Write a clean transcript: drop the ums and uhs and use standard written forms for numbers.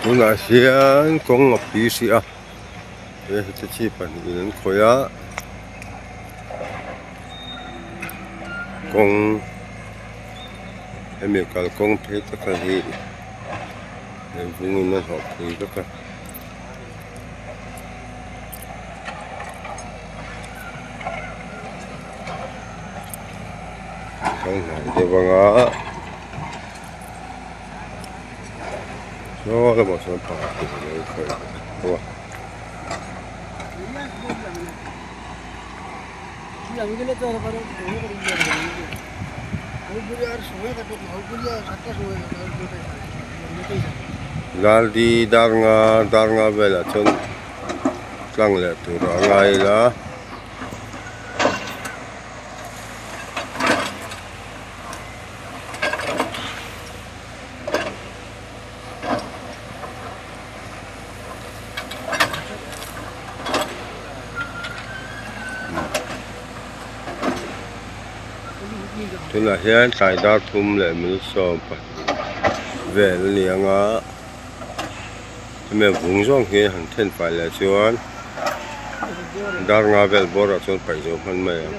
Tunah hian kawng a pui hrih a he hitachi pahnihin an khawih a kawng hemi kalkawng phei taka hi lei vungin a hnawh phui vek a. Kal hnai deuh anga saw lamah sawn pakhat in alo khawih bawk a. Laldi dar nga dar nga velah chuan tlang leh tur a ngai ila. Tunah hian tlai dar thum leh minute 20 vel a ni ang a hemi a vung zawng hi han then fai leh chuan dar nga vel bawrah chuan paih zo hman mai ang.